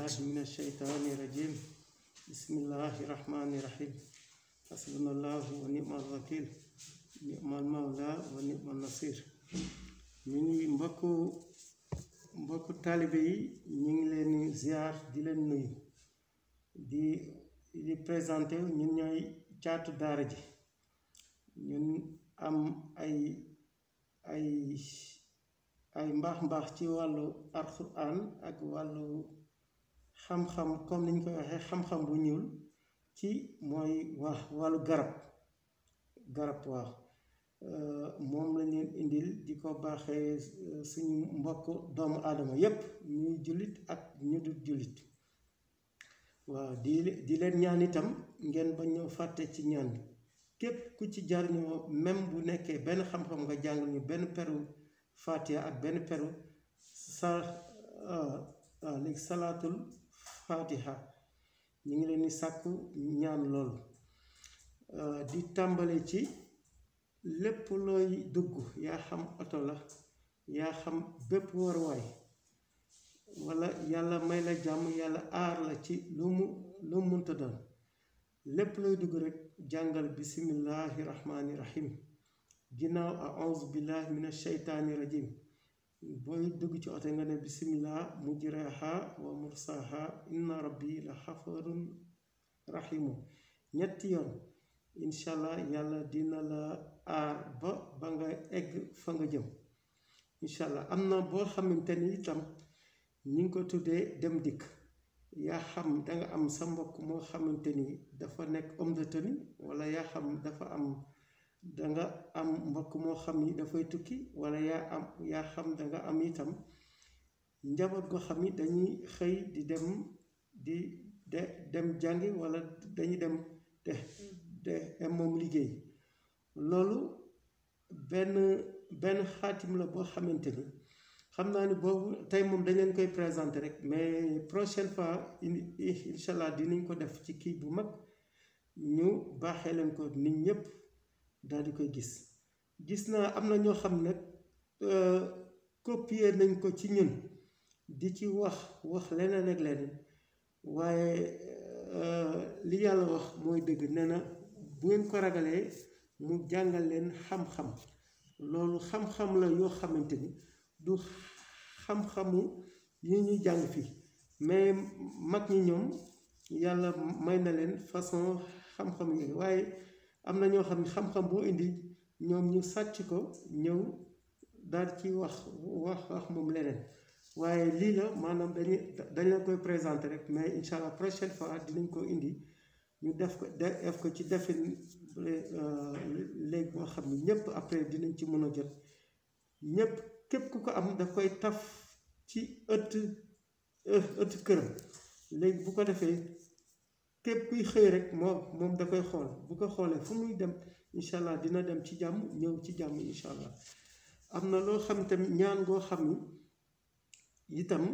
بالله من الشيطان الرجيم بسم الله الرحمن الرحيم حسبنا الله ونعم الوكيل نعم المولى ونعم النصير ñu ngi mbokku taalibe yi ñu ngi leen ziar di leen nuyu di présenté ñun ñooy caatu daara ji ñun am ay mbaax ci wàllu alxuraan ak wàllu xam-xam comme niñ koy waxee xam-xam bu ñuul ci mooy wàllu garab waaw moom lañ leen indil di ko baaxee suñu mbokk doomu aadama yépp ñuy jullit ak ñu dul jullit waaw di leen ñaan itam ngeen ba ñëw fàtte ci ñaan bi képp ku ci jariñoo même bu nekkee benn xam-xam nga jàngal ñu benn peru fatiha ak benn peru léegi salaatul fatiha ñu ngi leen di sàkku ñaan loolu di tàmbale ci lépp looy dugg yaa xam oto la yaa xam bépp waruwaay walla yàlla may la jàmm yàlla aar la ci lu mu mënta doon lépp looy dugg rekk jàngal bismillahi rahmaani rahim ginnaaw a'uuzu billahi mina sheytaani rajim booy dugg ci oto nga ne bismillah mujraha wa mursaha inna rabbi la xafarun rahimu ñetti yoon inshallah yàlla dina la aar ba nga egg fa nga jëm inshallah am na boo xamante ni itam ñi ngi ko tuddee dem dikk yaa xam danga am sa mbokk moo xamante ni dafa nekk homme de tenue wala yaa xam danga am mbokk moo xam ni dafay tukki wala yaa xam danga am itam njaboot goo xam ni dañuy xëy di dem jàngi wala dañuy dem de moom liggéey loolu benn xaatim la boo xamante ni xam naa ni boobu tey moom dañ leen koy présenter rek mais prochaine fois inshallah dinañ ko def ci kii bu mag ñu baaxee leen ko nit ñépp daal di koy gis naa am na ñoo xam ne copier nañ ko ci ñun di ci wax leneen ak leneen waaye li yàlla wax mooy dëgg nee na bu ngeen ko ragalee mu jàngal leen xam-xam loolu xam-xam la yoo xamante ni du xam-xamu yi ñuy jàng fii mais mag ñi ñoom yàlla may na leen façon xam-xam yooyu waaye am na ñoo xam ne xam-xam boo indi ñoom ñu sàcc ko ñëw daal ci wax moom leneen waaye lii la maanaam dañ la koy présenter rek mais incha allah prochaine fois dinañ ko indi ñu def ko ci defin léegi boo xam ne ñépp après dinañ ci mën a jot ñépp képp ku ko am daf koy taf ci ëtt këram léegi bu ko defee képp kuy xëy rek moom da koy xool bu ko xoolee fu muy dem incha allah dina dem ci jàmm ñëw ci jàmm incha allah am na loo xam tamit ñaan ngoo xam ni itam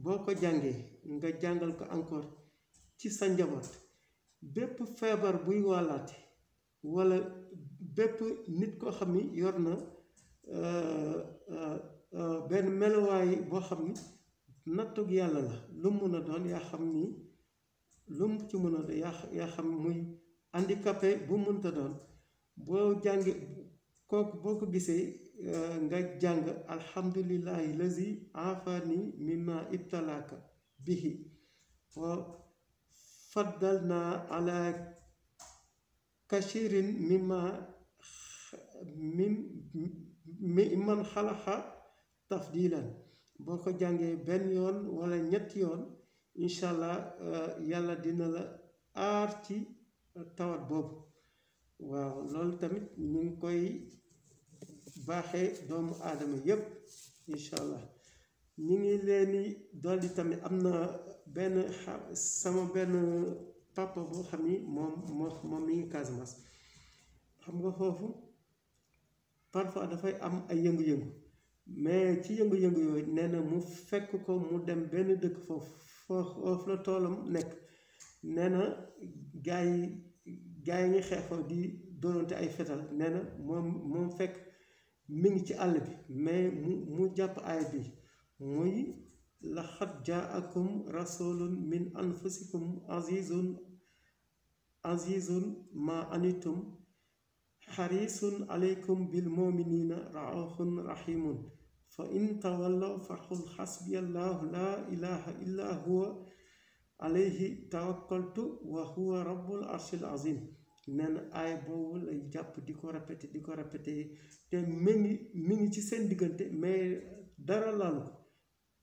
boo ko jàngee nga jàngal ko encore ci sa njaboot bépp feebar buy wàllaate walla bépp nit koo xam ni yor na benn melowaay boo xam ni nattug yàlla la lu mun a doon yaa xam ni lu mu ci mën a doon yaa xam muy handicapé bu mënta doon boo jàngi kooku boo ko gisee nga jàng alhamdulillahi lazi afani mimma ibtalaka bihi wa faddalna ala kashirin mimman xalaqa tafdilan boo ko jàngee benn yoon wala ñetti yoon incha allah yàlla dina la aar ci tawat boobu waaw loolu tamit ñu ngi koy baaxee doomu aadama yépp incha allah ñu ngi leen di dolli tamit am na sama benn papa boo xam ni moom mi ngi Casamance xam nga foofu parfois dafay am ay yëngu-yëngu mais ci yëngu-yëngu yooyu nee na mu fekk ko mu dem benn dëkk foofu la toolam nekk nee na gaa yi ngi xeexoo di doonante ay fetal nee na moom fekk mi ngi ci àll bi mais mu jàpp aay bi muy laqad jaakum rasulun min anfusikum azizun ma anitum xarisun alaykum bil muminina raufun rahimun fa in tawallaw faqul xasbiyallahu la ilaha illa huwa alayhi tawakkaltu wa huwa rabbul arshil azim. nee na aay boobu lay jàpp di ko répété te mi ngi ci seen diggante mais dara laalu ko.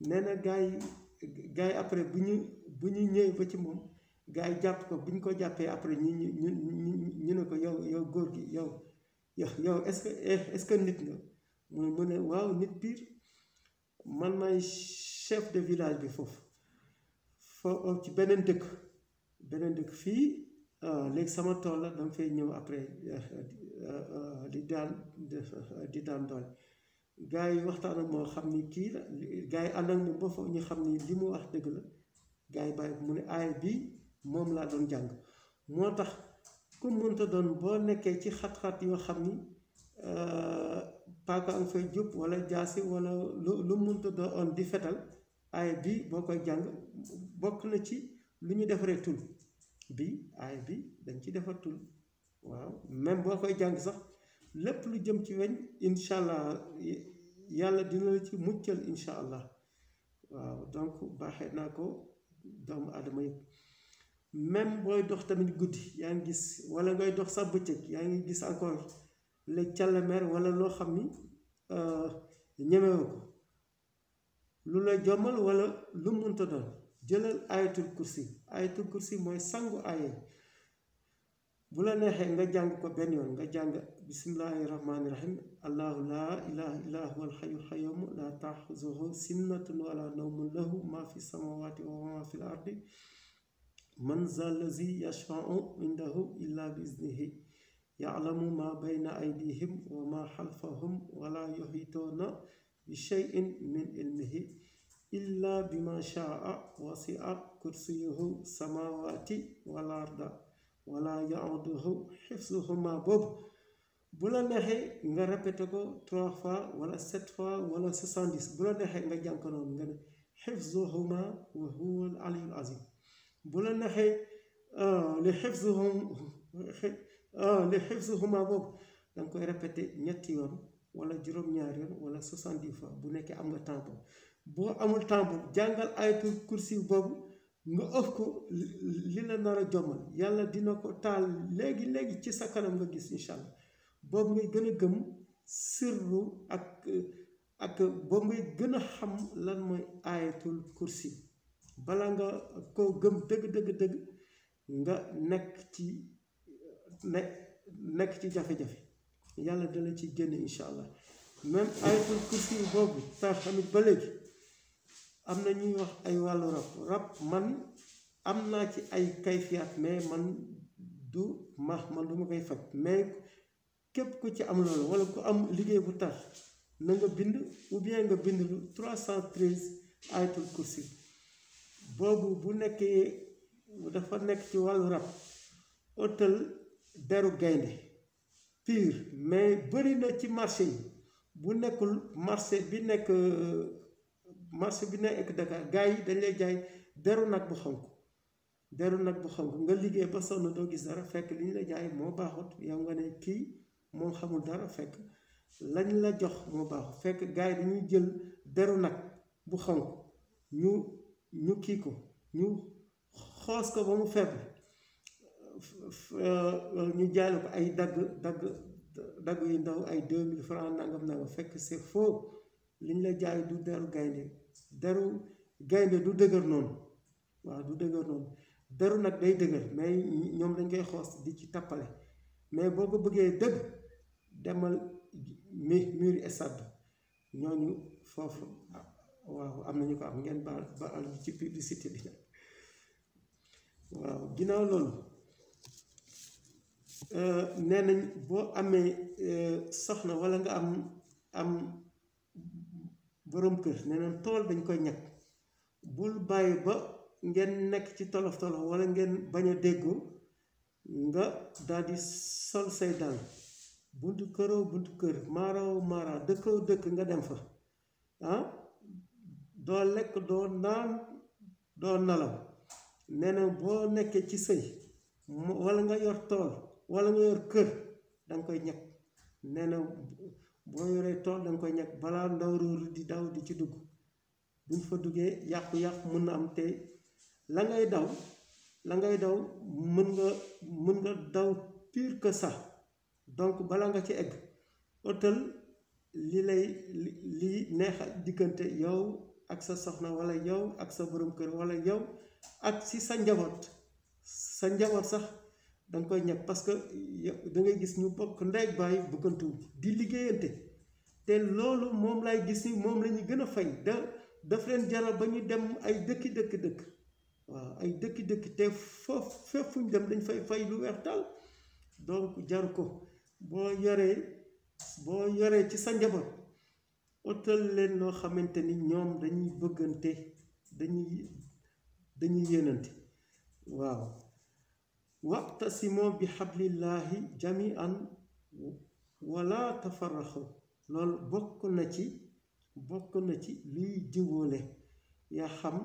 nee na gars yi après bu ñu ñëwee ba ci moom gars yi jàpp ko bu ñu ko jàppee après ñu ne ko yow góor gi yow est-ce que nit nga mu ne waaw nit biir man maay chef de village bi foofu ci beneen dëkk fii léegi sama tool la dama fay ñëw après di daan doole. gars yi waxtaan ak moo xam ni kii la gars yi ànd ak moom ba foofu ñu xam ni li mu wax dëgg la gars yi bàyyi mu ne aay bi moom laa doon jàng. moo tax ku mënta doon boo nekkee ci xat-xat yoo xam ni paaka nga fay jub wala jaasi wala lu mënta doon di fetal aay bi boo koy jàng bokk na ci lu ñu defaree tul bi aay bi dañ ci defar tul waaw même boo koy jàng sax lépp lu jëm ci weñ incha allah yàlla dina la ci muccal incha allah waaw donc baaxee naa ko doomu aadama yëpp. même booy dox tamit guddi yaa ngi gis wala ngay dox sax bëccëg yaa ngi gis encore les càllameer wala loo xam ni ñemewu ko lu la jommal wala lu munta doon jëlal ayatul kursi mooy sangu aaye. bu la neexee nga jàng ko benn yoon nga jàng bismillahi rahmaani rahim allahu laa ilaha illa huwa alxayyul qayyum laa taaxuzuhu sinnatun wala nawmun lahu ma fi samawati wa ma fi l ardi man za lazi yashfau indahu illa bi iznihi yalamu ma bayna aydihim wa ma xalfahum wala yuxituuna bi cheyin min ilmihi illa bima shaa wasia kursiyuhu samawati wal arda wala yauduhu xifzuhuma boobu bu la neexee nga répété ko 3 fois wala 7 fois wala 70 bu la neexee nga jàng ko noonu nga ne xifzuhuma wa huwa al aliyul azim. bu la neexee li xifzuhuma boobu da nga koy répété ñetti yoon wala juróom-ñaari yoon wala 70 fois bu nekkee am nga temps boobu. boo amul temps boobu jàngal ayatul kursi boobu nga ëf ko li la nar a jommal yàlla dina ko taal léegi ci sa kanam nga gis incha allah. boobu ngay gën a gëm sirru ak boobu ngay gën a xam lan mooy ayatul kursi bala nga koo gëm dëgg nga nekk ci jafe-jafe yàlla dala ci génne incha allah. même ayatul kursi boobu tax tamit ba léegi am na ñuy wax ay wàllu rab man am naa ci ay kayfiyaat mais man du ma koy faj mais képp ku ci am loolu wala ku am liggéey bu tax na nga bind ou bien nga bind lu 313 ayatul kursi boobu bu nekkee dafa nekk ci wàllu rab otal deru gaynde pur mais bëri na ci marché yi bu nekkul marché bi nekk Dakar gars yi dañ lay jaay deru nag bu xonk nga liggéey ba sonn doo gis dara fekk li ñu la jaay moo baaxut yow nga ne kii moom xamul dara fekk lañ la jox moo baaxut fekk gars yi dañuy jël deru nag bu xonk ñu kii ko ñu xoos ko ba mu faible ñu jaay la ko ay dagg yu ndaw ay 2000 francs nangam fekk c'est faux liñ la jaay du deru gaynde du dëgër noonu waaw du dëgër noonu deru nag day dëgër mais ñoom dañ koy xoos di ci tappale mais boo ko bëggee dëgg demal mûri stade ñooñu foofu waaw am nañu ko am ngeen ba ci publicité bi waaw ginnaaw loolu nee nañ boo amee soxna walla nga am boroom kër nee nañ tool dañ koy ñàkk bul bàyyi ba ngeen nekk ci tolof walla ngeen bañ a déggoo nga daldi sol say dàll buntu këroo buntu kër maaroo maara dëkkoo dëkk nga dem fa doo lekk doo naan doo nalaw. nee na boo nekkee ci sëy wala nga yor tool wala nga yor kër danga koy ñag. nee na boo yoree tool danga koy ñag balaa ndaw ruur di daw di ci dugg. buñ fa duggee yàqu-yàqu mën na am te la ngay daw mën nga daw pire que ça. donc balaa nga ci egg utal li neex diggante yow ak sa soxna wala yow ak sa borom kër wala yow ak si sa njaboot sax danga koy ñag parce que da ngay gis ñu bokk ndey baay bëggantu di liggéeyante te loolu moom lay gis ni moom la ñu gën a fay daf leen jaral ba ñu dem ay dëkk waaw ay dëkk te foofu fépp fu ñu dem dañ fay lu weex taal. donc jaru ko boo yoree ci sa njaboot utal leen loo xamante ni ñoom dañuy bëggante dañuy yéenante. waaw wa'tasimu bi hablillahi jami'an wala tafarraqu. loolu bokk na ci luy jiwóole. yaa xam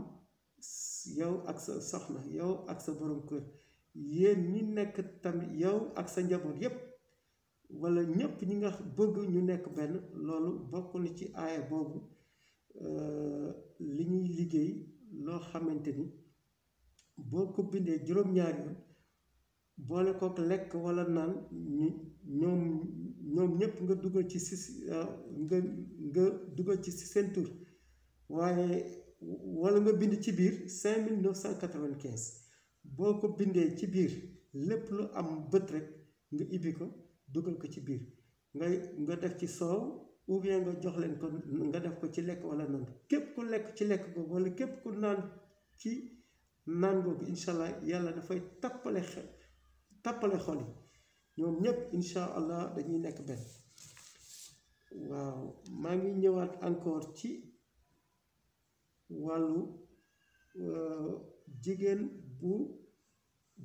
yow ak sa soxna yow ak sa borom kër yéen ñi nekk tamit yow ak sa njaboot yépp wala ñépp ñi nga bëgg ñu nekk benn. loolu bokk na ci aaya boobu li ñuy liggéey loo xamante ni boo ko bindee juróom-ñaari yoon boole kook lekk wala naan ñoom ñépp nga dugal ci nga dugal ci seen tur waaye wala nga bind ci biir 5995. boo ko bindee ci biir lépp lu am bët rek nga ibbi ko dugal ko ci biir nga def ci soow ou bien nga jox leen ko nga def ko ci lekk wala naan. képp ku lekk ci lekk googu wala képp ku naan ci naan googu incha allah yàlla dafay tappale xol yi ñoom ñépp incha allah dañuy nekk benn. waaw maa ngi ñëwaat encore ci wàllu jigéen bu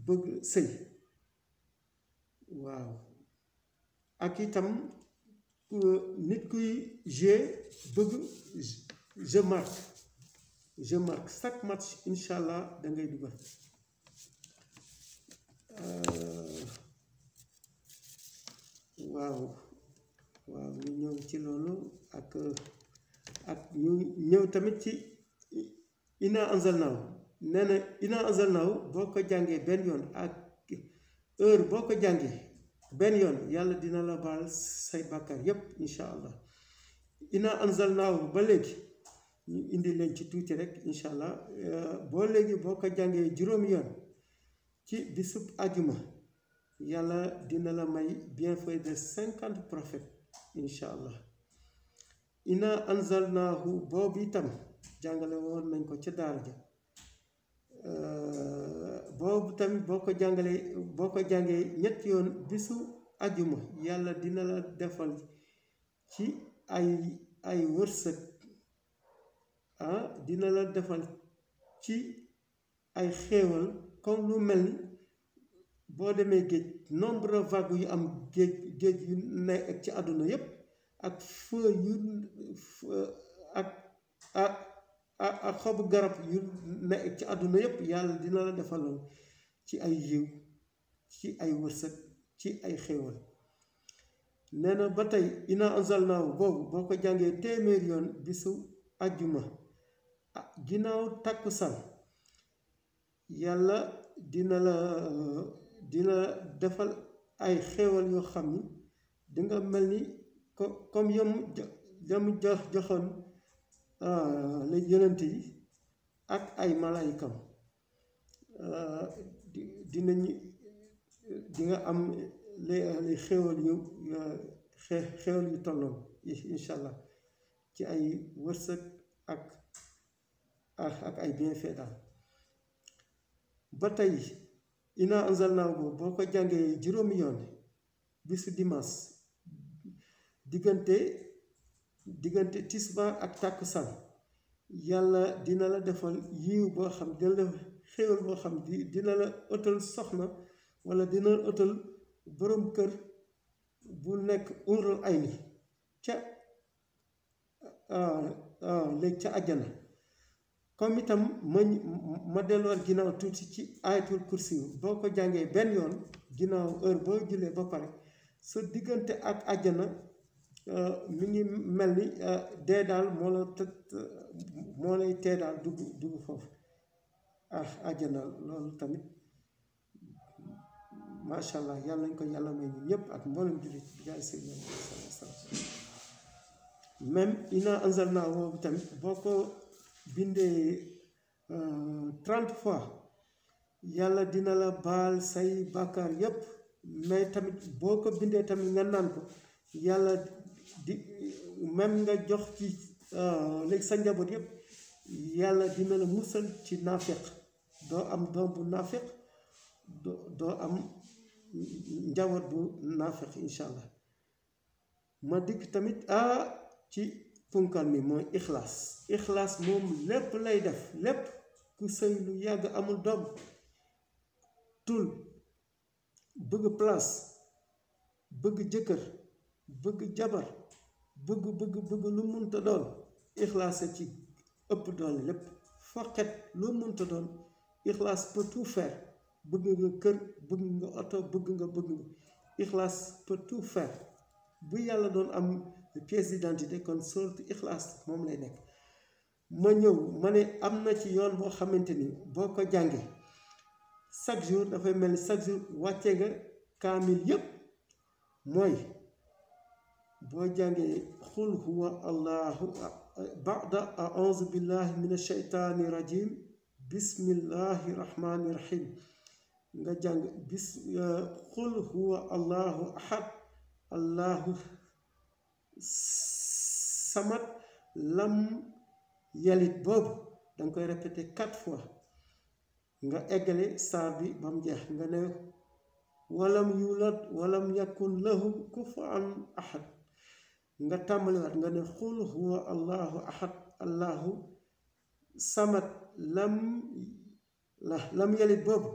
bëgg sëy. waaw ak itam nit kuy bëgg je marque chaque match incha allah da ngay dugal. waaw ñu ñëw ci loolu ak ñu ñëw tamit ci ina anzalnaahu. nee na ina anzalnaahu boo ko jàngee benn yoon ak heure boo ko jàngee benn yoon yàlla dina la baal say bàkkaar yépp incha allah. ina anzalnaahu ba léegi ñu indi leen ci tuuti rek incha allah. boo ko jàngee juróomi yoon ci bisub àjjuma yàlla dina la may bienfait de 50 prophètes incha allah. ina anzalnaahu boobu itam jàngale woon nañ ko ca daara ja. boobu tamit boo ko jàngee ñetti yoon bisu àjjuma yàlla dina la defal ci ay wërsëg. dina la defal ci ay xéewal comme lu mel ni boo demee géej nombre vague yu am géej yu nekk ci àdduna yépp ak feu yu ak xobu garab yu nekk ci àdduna yépp yàlla dina la defaloon ci ay yiw ci ay wërsëg ci ay xéewal. nee na ba tey ina anzalnaahu boobu boo ko jàngee téeméer yoon bisu àjjuma ginnaaw takkusaan yàlla dina defal ay xéewal yoo xam ni dinga mel ni comme yam joxoon la yonent yi ak ay malaayikam. di nga am les xéewal yu tolloon incha allah ci ay wërsëg ak ay bienfait daal. ba tey ina anzalnaahu boobu boo ko jàngee juróomi yoon bisu dimanche diggante tisbaar ak tàkkusaan yàlla dina la defal yiw boo xam dina la xéewal boo xam dina la ëttal soxna wala dina la ëttal borom kër bu nekk urul ay ni ca léegi ca àjjana. comme itam ma delluwaat ginnaaw tuuti ci ayatul kursi boo ko jàngee benn yoon ginnaaw heure boo jullee ba pare sa diggante ak àjjana mi ngi mel ni dee daal moo lay tee daal dugg foofu àjjana. loolu tamit macha allah yàlla nañ ko yàlla may ñun ñëpp ak mboolem jullit bi jaay Seydina Muhammad sallallahu alayhi wa sallam. même inna anzalnaa boobu tamit boo ko bindee 30 fois yàlla dina la baal say bàkkaar yépp. mais tamit boo ko bindee tamit nga naan ko yàlla di même nga jox ci léegi sa njaboot yépp yàlla dina la musal ci naafeq. doo am doom bu naafeq doo am njaboot bu naafeq incha allah. ma dikk tamit ci punkal mi mooy ixlaas moom lépp lay def lépp. ku sëy lu yàgg amul doom tul bëgg place bëgg jëkkër bëgg jabar bëgg lu munta doon ixlaas ci ëpp doole lépp. foqet lu munta doon ixlaas peut tout faire. bëgg nga kër bëgg nga oto bëgg nga ixlaas peut tout faire. bu yàlla doon am pièce d'identité kon sorte ixlaas moom lay nekk. ma ñëw ma ne am na ci yoon boo xamante ni boo ko jàngee chaque jour dafay mel ni chaque jour wàcce nga kaamil yépp. mooy boo jàngee xul huwa allahu ba'da a'uuzu billahi min ashaytaani rajim bismillahi rahmani rahim nga jàng xul huwa allahu ahad allahu samad lam yalit boobu danga koy répété 4 fois nga eggale saar bi ba mu jeex nga ne walam yulad walam yakun lahu kufuwan ahad nga tàmbaliwaat nga ne xul huwa allahu ahad allahu samad lam yalit boobu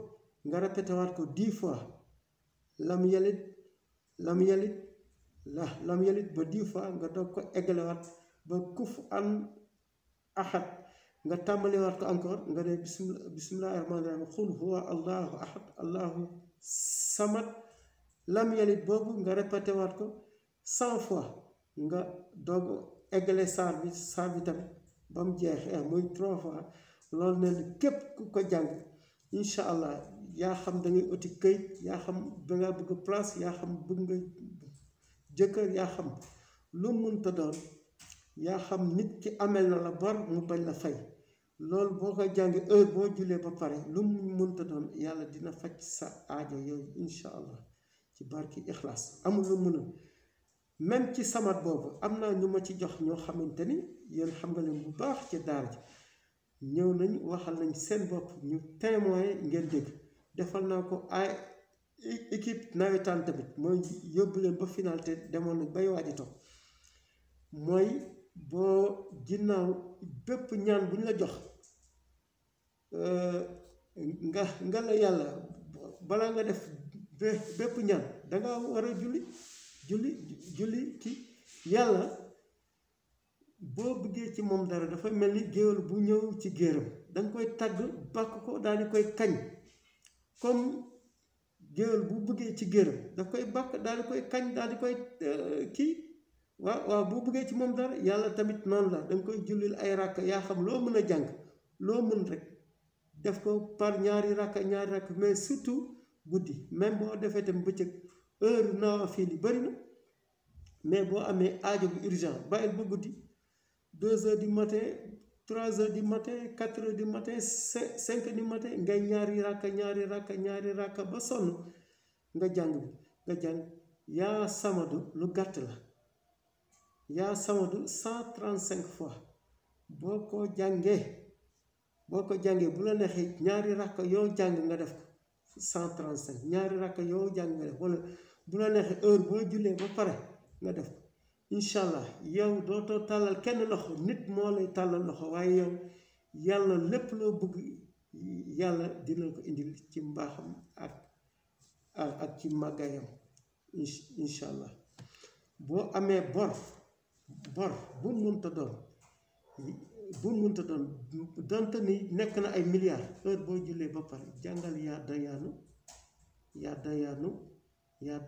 nga répété waat ko 10 fois lam yalit ba 10 fois nga doog ko eggalewaat ba kufuwan ahad nga tàmbaliwaat ko encore nga ne bismillahi rahmaani rahim xul huwa allahu ahad allahu samad lam yalit boobu nga répété waat ko 100 fois nga doog eggale saar bi tamit ba mu jeexee muy 3 fois. loolu ne képp ku ko jàng incha allah yaa xam da ngay uti këyit yaa xam dangaa bëgg place yaa xam bëgg nga jëkkër yaa xam lu mënta doon yaa xam nit ki amel na la bor mu bañ la fay. loolu boo ko jàngi heure boo julee ba pare lu mu mënta doon yàlla dina faj sa aajo yooyu incha allah ci barki ixlaas amul lu mënul. même ci samat boobu am naa ñu ma ci jox ñoo xamante ni yéen xam nga leen bu baax ci daara ji ñëw nañ waxal nañ seen bopp ñu témoin ngeen dégg. defal naa ko ay équipe nawetaan tamit mooy yóbbu leen ba final te demoon nañ bay waaji toog. mooy boo ginnaaw bépp ñaan bu ñu la jox nga la yàlla balaa nga def bépp ñaan danga war a julli ci yàlla. boo bëggee ci moom dara dafa mel ni géwél bu ñëw ci géeram danga koy tàgg bàkk ko daal di koy kañ. comme géwél bu bëggee ci géeram daf koy bàkk daal di koy kañ daal di koy kii waaw boo bëggee ci moom dara yàlla tamit noonu la danga koy jullil ay ràkk yaa xam loo mën a jàng loo mën rek def ko par ñaari ràkk mais surtout guddi. même boo defee tam bëccëg heure nawaafil yi bari na mais boo amee aajo bu urgent bàyyil ba guddi 2 heures du matin 3 heures du matin 4 heures du matin 5 heures du matin ngay ñaari ràkk ba sonn nga jàng yaa samadu lu gàtt la yaa samadu 135 fois boo ko jàngee bu la neexee ñaari ràkk yoo jàng nga def ko 135 ñaari ràkk yoo jàng nga def wala bu la neexee heure boo jullee ba pare nga def ko. incha allah yow dootoo tàllal kenn loxo nit moo lay tàllal loxo waaye yow yàlla lépp loo bëgg yàlla dina ko indil ci mbaaxam ak ci màggayam incha allah. boo amee bor bu mënta doon bu munta doon donte ni nekk na ay milliards heure boo jullee ba pare jàngal yaa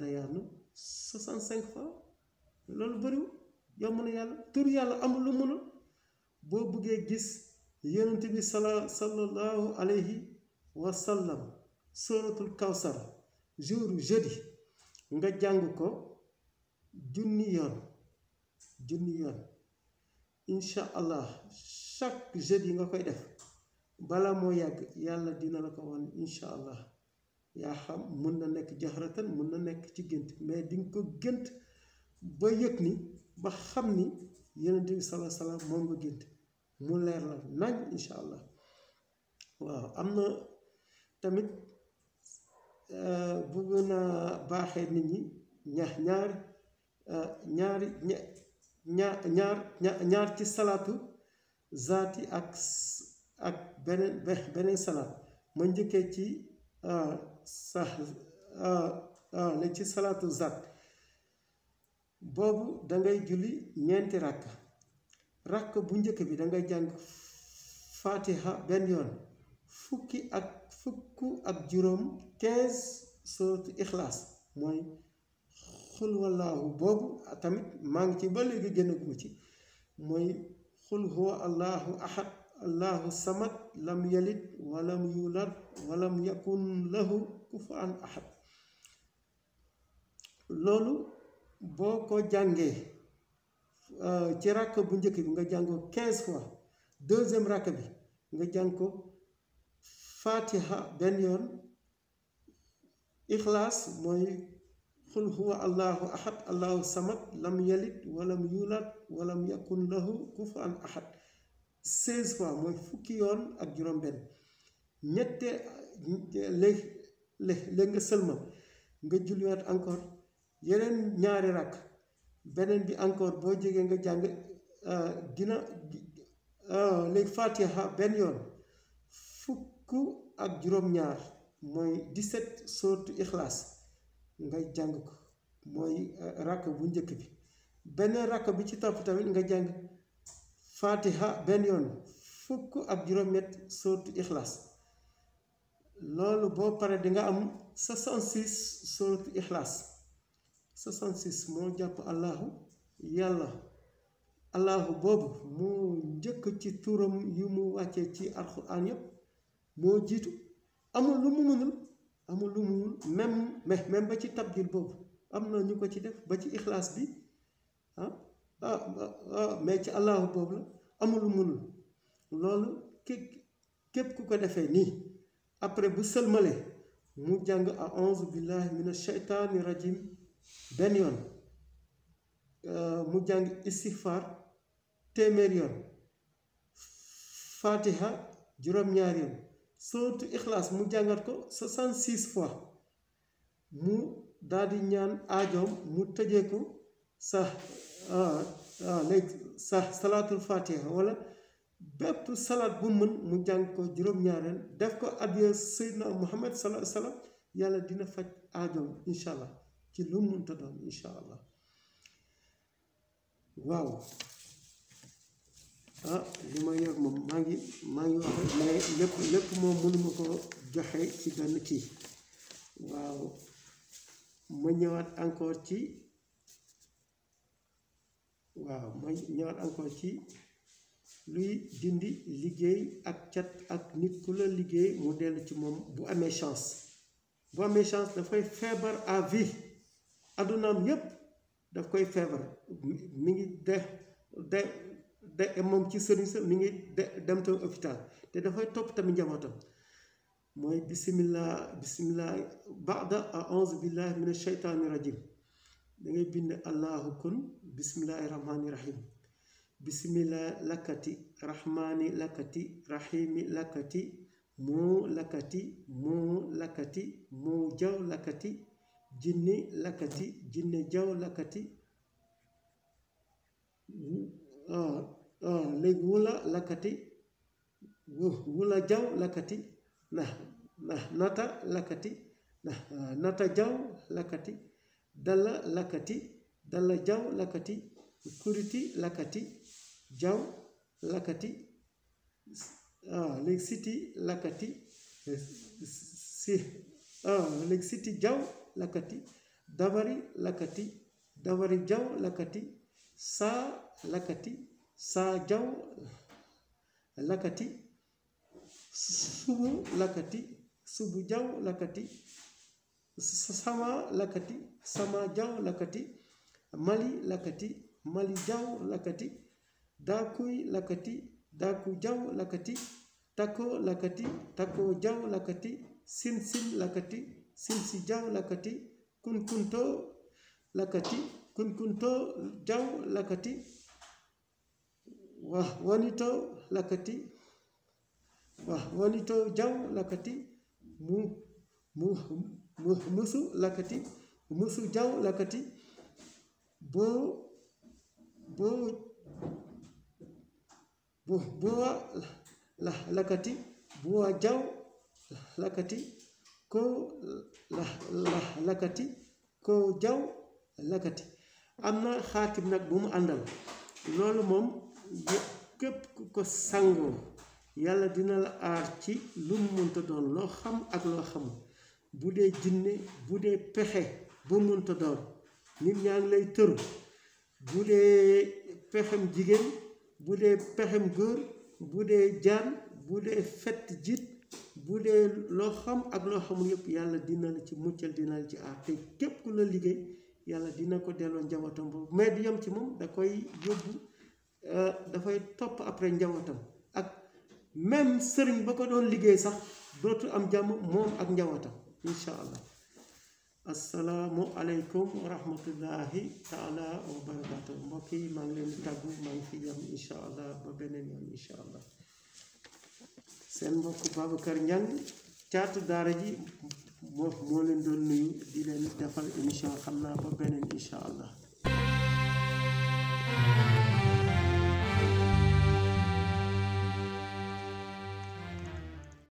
dayaanu 65 fois loolu bëriwul yomb na yàlla tur yàlla amul lu mënul boo bëggee gis yonent bi sallallahu alayhi wa sallam suratul kawsar jour jeudi nga jàng ko junni yoon incha allah chaque jeudi nga koy def bala moo yàgg yàlla dina la ko wan incha allah yaa xam mun na nekk jaxaratan mun na nekk ci gént mais di nga ko gént ba yëg ni ba xam ni yonent bi sallallahu alayhi wa sallam moom nga gént mu leer la nañ incha allah waaw am na tamit bëgg naa baaxee nit ñi ñaar ci salaatu zaati ak beneen salaat ma njëkkee ci la ci salaatu zaat boobu dangay julli ñeenti rakk bu njëkk bi dangay jàng fatiha benn yoon fukk ak juróom 15 sourate ixlaas mooy xul wallaahu boobu tamit maa ngi ci ba léegi génnaguma ci mooy xul huwa allahu ahad allahu samad lam yalid walam yulad walam yakun lahu kufuwan ahad loolu boo ko jàngee ci rakk bu njëkk bi nga jàng ko 15 fois deuxième rakk bi nga jàng ko fatiha benn yoon ixlaas mooy xul huwa allahu ahad allahu samad lam yalid walam yulad walam yakun lahu kufuwan ahad 16 fois mooy fukki yoon ak juróom benn léegi nga sëlmal nga julliwaat encore yeneen ñaari rakk beneen bi encore boo jógee nga jàng léegi fatiha benn yoon fukk ak juróom-ñaar mooy 17 sourate ixlaas ngay jàng ko mooy rakk bu njëkk bi beneen rakk bi ci topp tamit nga jàng fatiha benn yoon fukk ak juróom-ñett sourate ixlaas loolu boo paree di nga am 66 sourate ixlaas 66 moo jàpp allahu yàlla allahu boobu moo njëkk ci turam yu mu wàccee ci alxuraan yépp moo jiitu amul lu mu mënul même ba ci tabdil boobu am na ñu ko ci def ba ci ixlaas bi mais ci allahu boobu la amul lu mënul loolu képp ku ko defee nii après bu sëlmalee mu jàng a'uuzu billahi mina shaytaani rajim benn yoon mu jàng istighfar téeméer yoon fatiha juróom-ñaari yoon sootu ixlaas mu jàngat ko 66 fois mu daldi ñaan aajoom mu tëjee ko sa salaatul fatiha wala bépp salaat bu mën mu jàng ko juróom-ñaareel def ko addiya Seydina Muhammad sallallahu alayhi wa sallam yàlla dina faj aajoom incha allah ci lu mu mënta doon incha allah waaw li ma yor moom maa ngi wax mais lépp moom mënuma ko joxe ci benn kii waaw ma ñëwaat encore ci luy dindi liggéey ak cat ak nit ku la liggéey mu dellu ci moom bu amee chance dafay feebar à vie addunaam yépp daf koy feebar mi ngi de moom ci sëriñ sa mi ngi dem tam hôpital te dafay topp tamit njabootam mooy bismillah baada a'uuzu billahi min ashaytaani rajim da ngay bind allahu kun bismillahi rahmaani rahim bismillah lakkati rahmaani lakkati rahimi lakkati moo lakkati moo jaw lakkati jinni lakkati jinne jaw lakkati léegi wula lakkati wula jaw lakkati nata lakkati nata jaw lakkati dalla jaw lakkati kuriti lakkati jaw lakkati léegi siti lakkati léegi siti jaw lakkati dabari lakkati dabari jaw lakkati saa lakkati saa jaw lakkati subu lakkati subu jaw lakkati sama lakkati sama jaw lakkati mali lakkati mali jaw lakkati daakuy lakkati daaku jaw lakkati takko lakkati takko jaw lakkati sinsin lakkati sinsi jaw lakkati kunkunto lakkati kunkunto jaw lakkati wanito lakkati wanito jaw lakkati musu lakkati musu jaw lakkati buwa lakkati buwa jaw lakkati ko lakkati ko jaw lakkati am na xaatim nag bu mu àndal loolu moom képp ku ko sangoo yàlla dina la aar ci lu mu mënta doon loo xam ak loo xamul bu dee jinne bu dee pexe bu mënta doon nit ñaa ngi lay tëru bu dee pexem jigéen bu dee pexem góor bu dee jaan bu dee fett jiit bu dee loo xam ak loo xamul yëpp yàlla dina la ci muccal dina la ci aar te képp ku la liggéey yàlla dina ko delloo njabootam boobu mais du yem ci moom da koy yóbbu dafay topp après njabootam ak même sëriñ ba ko doon liggéey sax dootu am jàmm moom ak njabootam incha allah. assalaamu aleykum wa rahmatullahi taala wa barakaatu mbokk yi maa ngi leen di tàggu maa ngi fi yam incha allah ba beneen yoon incha allah. seen mbokk Babacar Niang caatu daara ji moo leen doon nuyu di leen defal émission xam naa ba beneen incha allah.